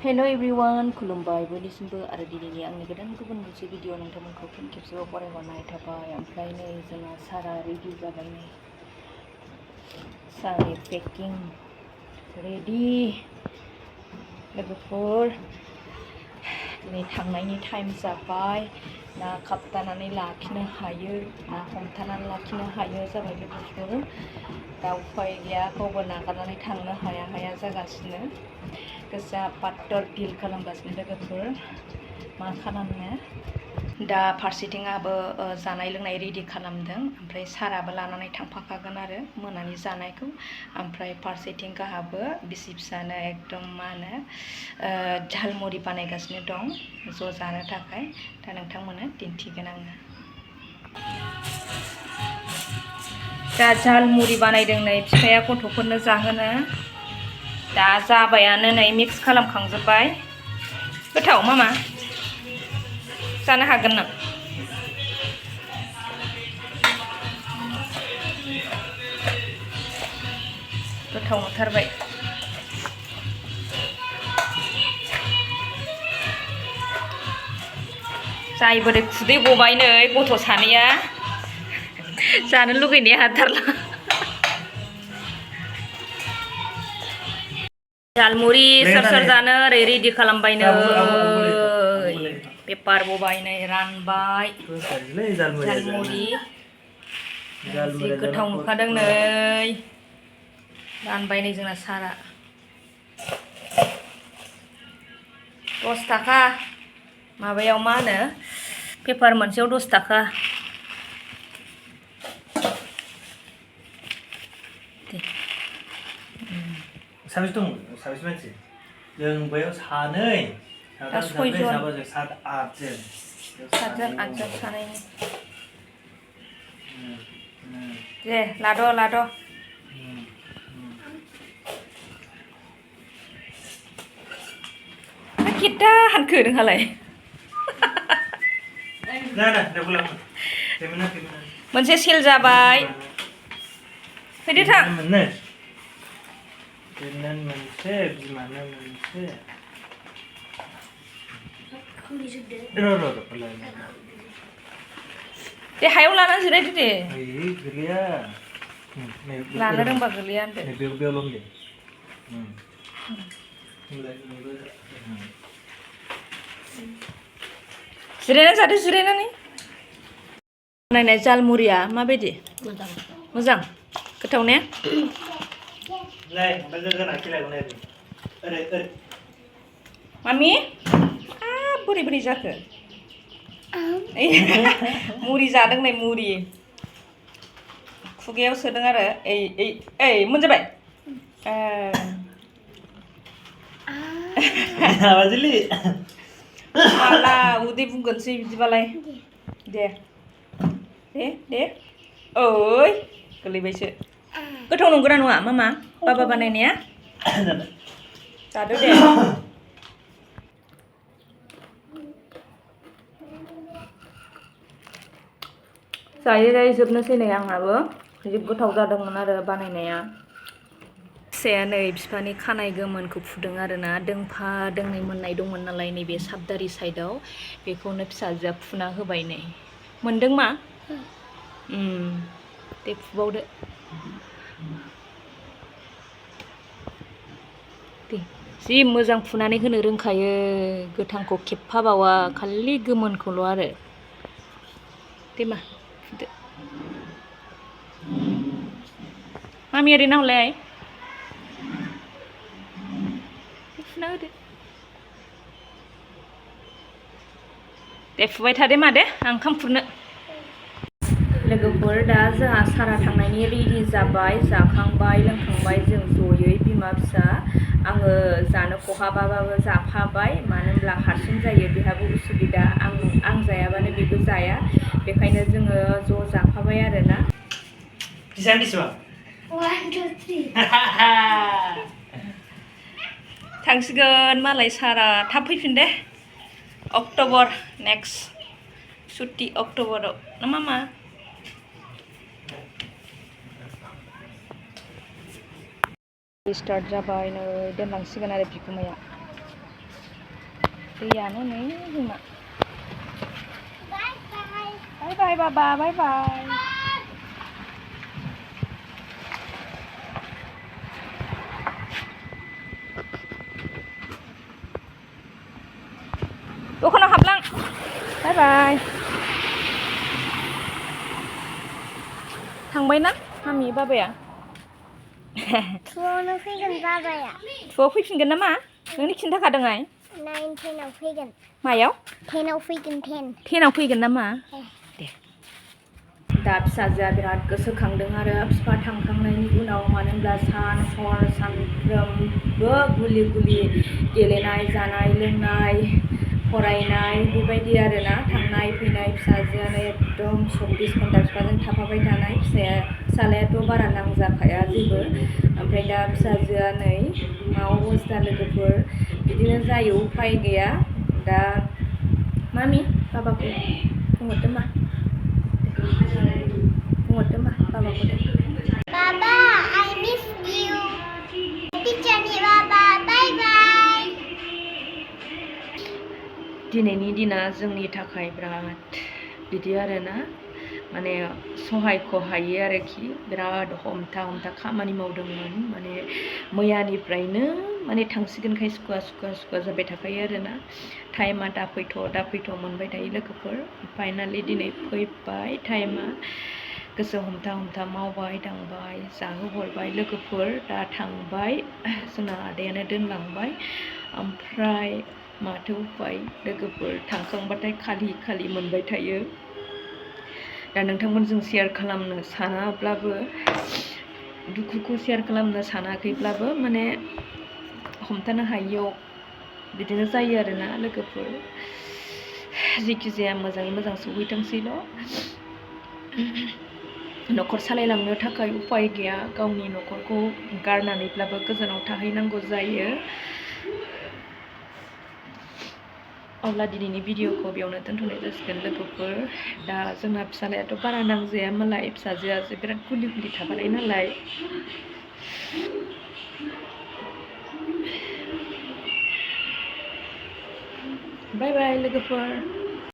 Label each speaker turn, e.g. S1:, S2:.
S1: Hello everyone, खुलुमबाय बयनिसिमबो आरो दिनैनि आंनि गोदान गुबुन मोनसे भिडिअ नोंथांमोनखौ फिन खेबसेबाव फरायहरनाय थाबाय। ओमफ्राय नै जोंना सारा रेडि जाबाय, नै सारानि पेकिं रेडि। लोगोफोर दिनै थांनायनि टाइम जाबाय। ना खाबथानानै लाखिनो हायो, ना हमथानानै लाखिनो हायो जाबाय लोगोफोर। दा उफाय गैया, गावबो नागारनानै थांनो हाया जागासिनो। गोसोआ पाट्टर फिल खालामगासिनो लोगोफोर, मा खालामनो। दा फारसेथिं आंबो जानाय लोंनाय रेडि खालामदों, ओमफ्राय साराबो लानानै थांफाखागोन आरो मोनानि जानायखौ। ओमफ्राय फारसेथिं गाहाबो बिसि फिसानो एकदम मा होनो झालमुरि बानायगासिनो दं ज' जानो थाखाय। दा नोंथांमोननो दिन्थिगोन आङो। दा झालमुरि बानायदों नै फिफाया गथ'फोरनो जाहोनो। दा जाबायानो, नै मिक्स खालामखांजोब्बाय। गोथाव मामा, जानो हागोन नों? गोथाव नुथारबाय। जायबोरै खुदै गबाय नै गथ' सानैया, जानो लुगैनाया हाथारला। झालमुरि सोर सोर जानो ओरै रेडि खालामबाय नै। पेपार बबाय नै, रानबाय झालमुरि। जि गोथाव नुखादों नै, रानबाय नै जोंना सारा। 10 थाखा माबायाव, मा होनो पेपार मोनसेयाव 10 थाखा।
S2: साबेसे दं? साबेसे मानसि? जों बैयाव सानै, साथाम, साब्रै, साबाजों, आठजोन।
S1: 7 8 सानैनि। दे लाद'। किता हानखो नोंहालाय? मोनसे सेल जाबाय। फैदो थां।
S2: मोनसे, बिमानो मोनसे।
S1: दे हायाव लाना जिरायदो दे।
S2: गोलैया।
S1: लानो रोंबा गोलैया होनदो।
S2: बेयावल' दे।
S1: जिरायना जादो, जिरायनानै। बानायनाय झालमुरिया माबायदि? मोजां। गोथाव ने? मामि, बोरै जाखो? मुरि जादों नै, मुरि खुगायाव सोदों आरो। ओइ मोनजाबाय? माला उदै बुंगोनसै बिदिबालाय। दे। ओइ गोलैबायसो। गोथाव नंगौना नङा मामा बाबा बानायनाया? जादो दे। जायै जोबनोसै नै आंहाबो। जि गोथाव जादोंमोन आरो बानायनाया। फिसाया नै बिफानि खानाय गोमोनखौ फुदों आरोना। दोंफा दोंनै मोननाय दंमोन नालाय नैबे साबदारि साइडआव, बेखौनो फिसाजोआ फुना होबाय नै। मोनदों मा? दे फुबावदो। दे, जि मोजां फुनानै होनो रोंखायो। गोथांखौ खेबफाबावा, खालि गोमोनखौल' आरो। दे मा फुदो। मामि ओरैनो हरलाय। फुना होदो। दे फुबाय थादे मा दे, आं ओंखाम खुरनो। लोगोफोर, दा जोंहा सारा थांनायनि रेडि जाबाय, जाखांबाय लोंखांबाय जों जयै बिमा फिसा। आङो जानो खहाबाबाबो जाफाबाय, मानो होनब्ला हारसिं जायो, बेहाबो उसुबिदा। आं जायाबानो बेबो जाया, बेखायनो जोङो ज' जाफाबाय आरोना।
S2: बेसेबां?
S3: 1 2 3।
S1: थांसिगोन मालाय सारा, थाब फैफिन दे। अक्ट'बर नेक्स्ट सुटि, अक्ट'बराव ना मामा? स्टार्ट जाबाय नै, दोनलांसिगोन आरो बिगुमाया। दैयानो नै जोंना
S3: Bye bye.
S1: बाय बाय बाबा बाय बाय दखानाव हाबलां बाय बाय थांबायना मामि बाबाया
S3: Tuwaवनो फैगोन बाबाया
S1: थुआव फैफिनगोन नामा नोंनो खिन्थाखादोंहाय
S3: 9 10 आव फैगोन
S1: मायाव
S3: 10 आव फैगोन 10
S1: 10आव फैगोन नामा दे दा फिसाजोआ बिराद गोसोखांदों आरो बिफा थांखांनायनि उनाव मानो होनब्ला सान हर सानफ्रोमबो गुलि गुलि गेलेनाय जानाय लोंनाय फरायनाय बेबायदि आरोना थांनाय फैनाय फिसाजोआनो एकदम 24 घन्टा बिफाजों थाफाबाय थानाय फिसालायाथ' बारा नांजाखाया जेबो ओमफ्राय दा फिसाजोआ नै मा अबस्था लोगोफोर बिदिनो जायो उफाय गैया दा मामि बाबाखौ बुंहरदो मा बुंहरदो मा बाबाखौ दे
S3: Baba, I miss you. Teacherनि Baba, bye bye.
S1: दिनैनि दिना जोंनि थाखाय बिराद बिदि आरोना माने सहायख' हायै आरोखि बिराद हमथा खामानि मावदोंमोन माने मैयानिफ्रायनो माने थांसिगोनखाय सुखुवा जाबाय थाखायो आरोना टाइमा दा फैथ' मोनबाय थायो लोगोफोर फाइनालि दिनै फैबाय टाइमा गोसो हमथा मावबाय दांबाय जाहोहरबाय लोगोफोर दा थांबाय जोंना आदायानो दोनलांबाय ओमफ्राय माथो उफाय लोगोफोर थांखांबाथाय खालि मोनबाय थायो दा नोंथांमोनजों शेयार खालामनो सानाब्लाबो दुखुखौ शेयार खालामनो सानाखैब्लाबो माने हमथानो हायियाव बिदिनो जायो आरोना लोगोफोर जेखि जाया मोजाङै मोजां सौहैथोंसैल' न'खर सालायलांनो थाखाय उफाय गैया गावनि न'खरखौ गारनानैब्लाबो गोजानाव थाहैनांगौ जायो अब्ला दिनैनि भिडिअखौ बेयावनो दोनथ'नाय जासिगोन लोगोफोर दा जोंना फिसालायाथ' बारा नांजाया मालाय फिसाजोआसो बिराद गुलि थाबाय नालाय बाय बाय लोगोफोर